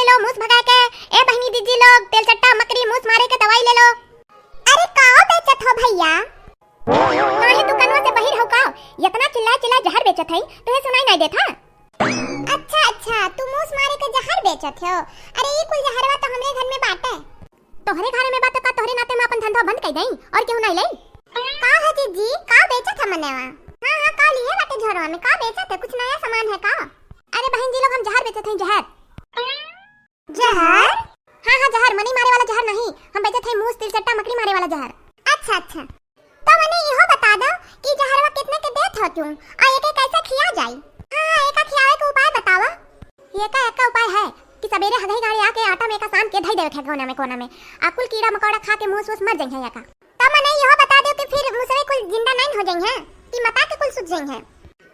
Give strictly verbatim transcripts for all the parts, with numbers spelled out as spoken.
लो मूस भगाए के। ए बहिनी दीदी लोग, तेल चट्टा, मकड़ी, मूस मारे के दवाई ले लो। अरे का बेचत हो भइया? काहे तू कनवा से बहिर हो का? एतना चिल्लाए चिल्लाए जहर बेचत हई, तुहे सुनाई नाई देत हा? अच्छा अच्छा, तू मूस मारे के जहर बेचत हो? अरे ई कुल जहरवा तो हमरे घर में बाटे। तोहरे घर में बा तो का तोहरे नाते हम आपन धंधा बंद कइ देई और केहू नाई लेई? का है जीजी, का बेचत है मनवा? हाँ हाँ, का लिए बाटे झोरवा में, का बेचत है? कुछ नया सामान है का? अरे बहिन जी लोग, हम जहर बेचत हई, जहर। जहर? हाँ हाँ जहर, मनई मारे वाला जहर नहीं, हम बेचत हई मूस, तिलचट्टा, मकड़ी मारे वाला जहर। अच्छा अच्छा, तो मने इहो बता दो कि जहरवा कितने के देत हो तू, आ एके कैसे खिया जाई? हाँ हाँ, एका खियावे के उपाय बतावा। एका एका उपाय है कि सबेरे हगही गाड़ी आके आटा में एका सान के धई देवे के है कोना में, कोना में, आ कुल कीड़ा मकोड़ा खा के मूस वूस मर जइहैं एका। तो मने इहो बता दो कि फिर मुसवे कुल जिंदा नहीं हो जइहैं कि मता के कुल सुत जइहैं।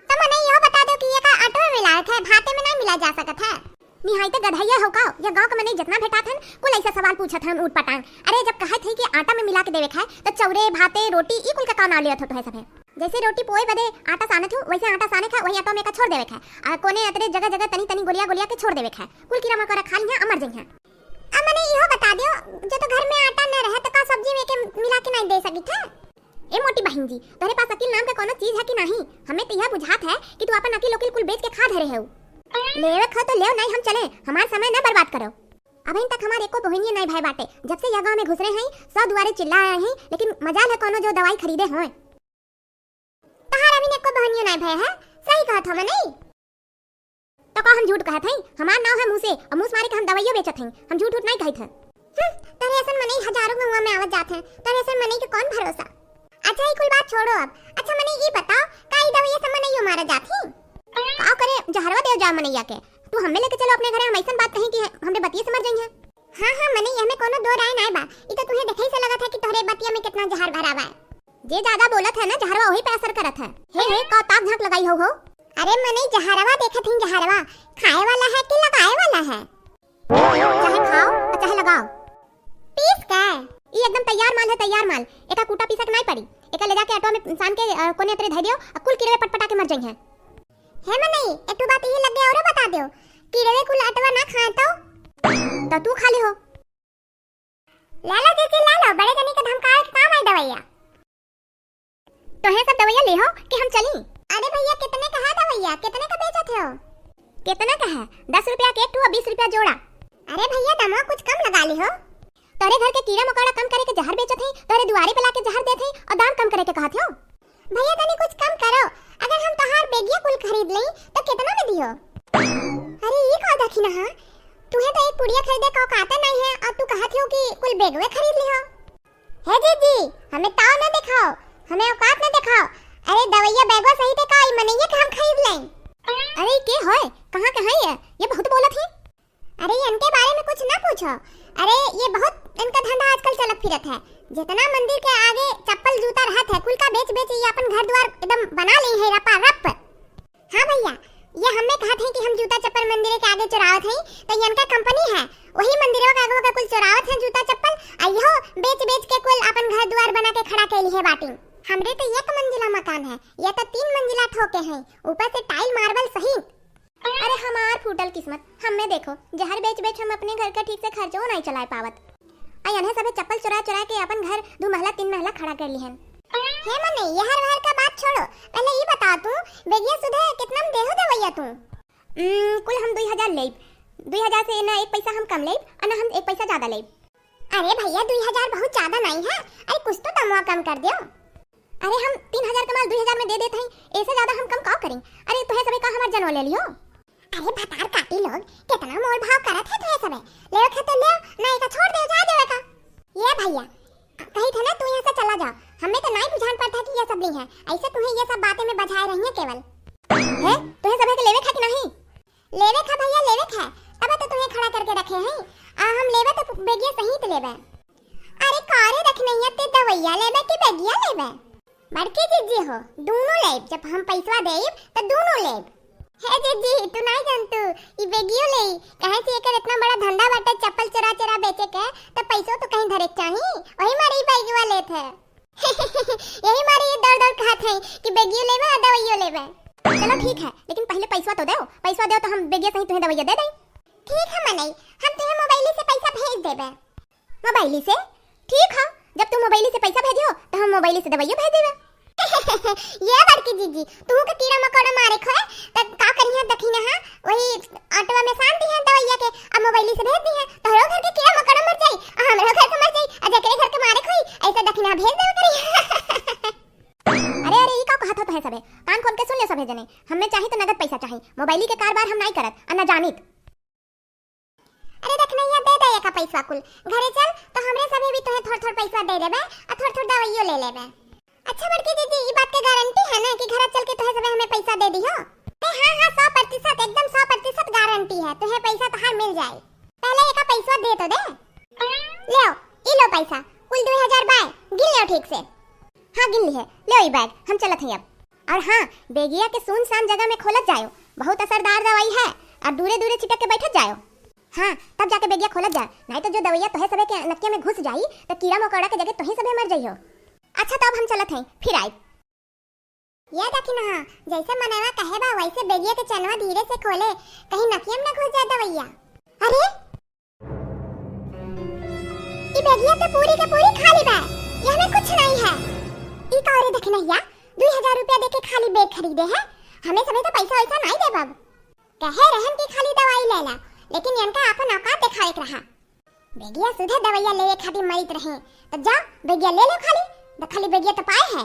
तो मने इहो बता दो कि एका आटो में मिलावे के है, भाते में नहीं मिला जा सकत है। निहाई तो गधइया हो का? ये गाँव के मनई जितना भेटात हन, कुल ऐसा सवाल पूछत हन ऊट पटांग। अरे, जब कहत हई कि आटा में मिला के देवे खाए, तो चौरे, भाते, रोटी, ई कुल के का नाव लेत हो तोहे सभे? जैसे रोटी पोए बदे आटा सानत हो, वैसे आटा साने खाए, वही आटा में का छोड़ देवे खाए। आ कोने अतरे जगह जगह तनी तनी गोलिया गोलिया के छोड़ देवे खाए। कुल कीड़ा मकोड़ा खा लिया, अमर जइहैं। अब मने इहो बता दियो, जो तो घर में आटा न रहे, तो का सब्जी में के मिला के नहीं दे सकित है? ए मोटी बहिन जी, तोहरे पास अकिल नाम के कोनो चीज है कि नाही? हमें तो यह बुझात है कि तू अपन अकिल उकिल कुल बेच के खा धरे है। लेवे खो तो लेव, नहीं हम चले, हमार समय न बर्बाद करो। अबहिन तक हमार एको बहिनिये नहीं भय बाटे, जब से यह गाँव में घुसरे हैं, सौ दुआरे चिल्ला आए हैं, लेकिन मजाल है कोनो जो दवाई खरीदे होए। तहार अभी एको बहिनिये नहीं भय है, सही कहत हो मनई। तो का हम झूठ कहत हई? हमार नाव है मूसे, और मूस मारे के हम दवाइयो बेचत हई। हम झूठ उठ नहीं कहत हई। हम्म, तोरे ऐसन मनई हजारों गौवा में आवत जात हैं, तोरे ऐसन मनई के कौन भरोसा? अच्छा, ई कुल बात छोड़ो अब। अच्छा, मने ई बताओ, का ई दवाइया से मनइयो मारा जात ही? का करे, जहरवा देव जाओ मनइया के। तू हमें लेके चलो अपने घरे, हम ऐसन बात कहीं कि हमरे बतिये से मर जइहैं। हाँ, हाँ, मने एहमे कोनो दो राय नाय बा। ई तो तुहे देखई से लगत है कि तोहरे बतिया में कितना जहर भरा बा। जे ज्यादा बोलत है ना, जहरवा वही पे असर करत है। हे, हे, का ताक झांक लगाई हो, हो? अरे मने जहरवा देखत ही, जहरवा खाए वाला है कि लगाए वाला है? चाहे खाओ और चाहे लगाओ। पीस के? ई एकदम तैयार माल है, तैयार माल। एका कूटा पीसे के नाय पड़ी। एका ले जाके अटवा में सान के, अ, कोने अतरे धई दियो, आ कुल किरवे पटपटा के मर जइहैं। हे मनई, एक ठो बात इही लगे औरो बता दियो, किरवे कुल अटवा ना खाए तो? तो तू खा ले हो। ले लो जीजी, ले लो, बड़े जनी के धमकावे के काम आई दवैया। तोहे सब दवैया ले हो कि हम चली? अरे भैया, कितने का है दवैया, कितने का बेचत हो? कितना का है? दस रुपया के एक ठो और बीस रुपया जोड़ा। अरे भैया, दमवा कुछ कम लगा ली हो। तोरे घर के कीड़ा मकोड़ा कम करे के जहर बेचत है, तोरे दुआरे पे लाके जहर देत है और दाम कम करे के कहत हो। भैया तनी कुछ कम करो, अगर हम तोहार बेगिया कुल खरीद लेई तो कितना में दियो? अरे ई का देखी ना, हाँ? तुहे तो एक पुड़िया खरीदे का औकात नहीं है और तू कहत हो कि कुल बेगवे खरीद लिहो। हे जीजी, हमें ताव न दिखाओ, हमें औकात न दिखाओ। अरे दवैया बैगवा सही थे का, ई मनैया के हम खरीद लें। अरे ई के होय, कहाँ के है ये? ये बहुत बोलत ही। अरे ये इनके बारे में कुछ ना पूछो। अरे ये बहुत इनका धंधा आजकल चलत फिरत है। जितना मंदिर के आगे चप्पल जूता रहत है, कुल का बेच बेच ये अपन घर द्वार एकदम बना ली है रपा रप। हाँ भैया, ये हमें कहत हैं कि हम जूता चप्पल मंदिर के आगे चुरावत हैं, तो ये इनका कंपनी है, वही मंदिरों के आगे का कुल चुरावत हैं जूता चप्पल, आ यहो बेच बेच के कुल अपन घर द्वार बना के खड़ा कैली है बाटी। हमरे तो एक मंजिला मकान है, ये तो तीन मंजिला ठोके हैं, ऊपर से टाइल मार्बल सहित। अरे हमार फूटल किस्मत, हमें देखो, जहर बेच बेच हम अपने घर का ठीक से खर्चो नहीं चला पावत। आ इन्हें सभे चप्पल चुरा चुरा के अपन घर दो महला तीन महला खड़ा कर लिहन। हे मने, ये हर हर का बात छोड़ो, पहले ई बताओ तू, बेगिया सुधे कितना में देहो दवैया तू? उम, कुल हम दुई हजार लेब। दुई हजार से ना एक पैसा हम कम लेब, और ना हम एक पैसा ज्यादा लेब। अरे भैया, दुई हजार बहुत ज्यादा नहीं है, अरे कुछ तो दमवा कम कर दियो। अरे हम तीन हजार का माल दुई हजार में दे देत हई, ऐसे ज्यादा हम कम का करें? अरे तुहे सभे का हमार जनवा ले लियो? अरे भतार काटी लोग, कितना मोल भाव करत है तुहे सभे। लेवे के तो ले, नहीं तो छोड़ दे, जा देवे का। ये भैया, कही थे ना तू यहाँ से चला जाओ, हमें तो नहीं बुझान पड़ता कि ये सब ली है, ऐसे तुम्हें ये सब बातें में बझाए रही है केवल। है, तुहे सभे के लेवे खा कि नहीं? लेवे खा भैया, लेवे खा, तब तो तुम्हें खड़ा करके रखे हैं। आ हम लेवे तो बेगिया सहित लेवे। अरे का रे रखनैया, ते दवैया लेबे कि बेगिया लेबे? बड़की जीजी हो, दोनों लेब, जब हम पैसवा देब, त दोनों लेब। हे जीजी, तू नाई जानतू, ई बेगियो लेई, काहे से एकर इतना बड़ा धंधा बाटे चप्पल चोरा चोरा बेचे के, त पैसो तो कहीं धरे के चाही, वही मारे ई बेगवा लेत है। यही मारे ये दौड़ दौड़ कहत है कि बेगियो लेबे आ दवाइयो लेबे। चलो ठीक है, लेकिन पहले पैसवा तो दो, पैसवा दो तो हम बेगिया सही तुम्हें दवाइया दे दें। ठीक है मनई, हम तुहे मोबाइली से पैसा भेज देबे। मोबाइली से? ठीक है, जब तू मोबाइली से पैसा भेजियो तो हम मोबाइली से दवाइयो भेज देबे। ये बड़की जीजी, तू के कीड़ा मकोड़ा मारे खोए, त का करिहे दखिना, हाँ? वही आटवा में सान दिहे दवाइया के, अब मोबाइली से भेज दिहे, तोहरो घर के कीड़ा मकोड़ा मर जाई, आ हमरो घर के मर जाई, आ जेकरे घर के मारे खोई, ऐसे दखिना भेज देवे करी। अरे, अरे, ई का कहत हो तोहे सबे? कान खोल के सुन ले सभे जने, हमें चाही तो नगद पैसा चाही, मोबाइली के कारबार हम नाई करत, आ ना जानित। अरे दखिनैया, दे दे एका पैसा कुल, घरे चल तो हमरे सभे भी तोहे थोड़ थोड़ पैसा दे देबे, आ थोड़ थोड़ दवाइयो ले लेबे। अच्छा बड़की दीदी, ई बात के गारंटी है ना कि घर चल के तोहे सबे हमें पैसा दे दिहो? अरे हाँ, हाँ, सौ प्रतिशत, एकदम सौ प्रतिशत गारंटी है, तोहे पैसा तोहार मिल जाए। पहले एका पैसा दे तो दे। ले, ई लो पैसा, कुल दो हजार बाय, गिन लो ठीक से। हाँ, गिन ली है। ले ई बैग, हम चलत हई अब। और हाँ, बेगिया के सुनसान जगह में खोलत जायो, बहुत असरदार दवाई है, और दूरे दूरे चिटक के बैठत जायो। हाँ, तब जाके बेगिया खोलत जा, नहीं तो जो दवाइया तोहे सबे के नकिया में घुस जाई, तो कीड़ा मकोड़ा के जगह तोही सबे मर जाइयो। अच्छा, तब हम चलत हई, फिर आइब। ये देखी ना, जैसे मनवा कहे बा, वैसे बेगिया के चनवा धीरे से खोले, कहीं नकिया में न घुस जाए दवाइया। अरे, ई बेगिया तो पूरी के पूरी खाली बा, यहाँ में कुछ नहीं है। ई का रे दखिनैया, दो हजार रुपया देके खाली बैग खरीदे है, हमें सबे तो पैसा वैसा नहीं देबब। कहे रहन कि खाली दवाई लेला, लेकिन इनका आपन औकात देखावे के रहा। बेगिया सुधे दवाइया लेवे खातिर मरित रहे, तो जा बेगिया ले लो खाली, तो खाली बेगिया तो पाए है।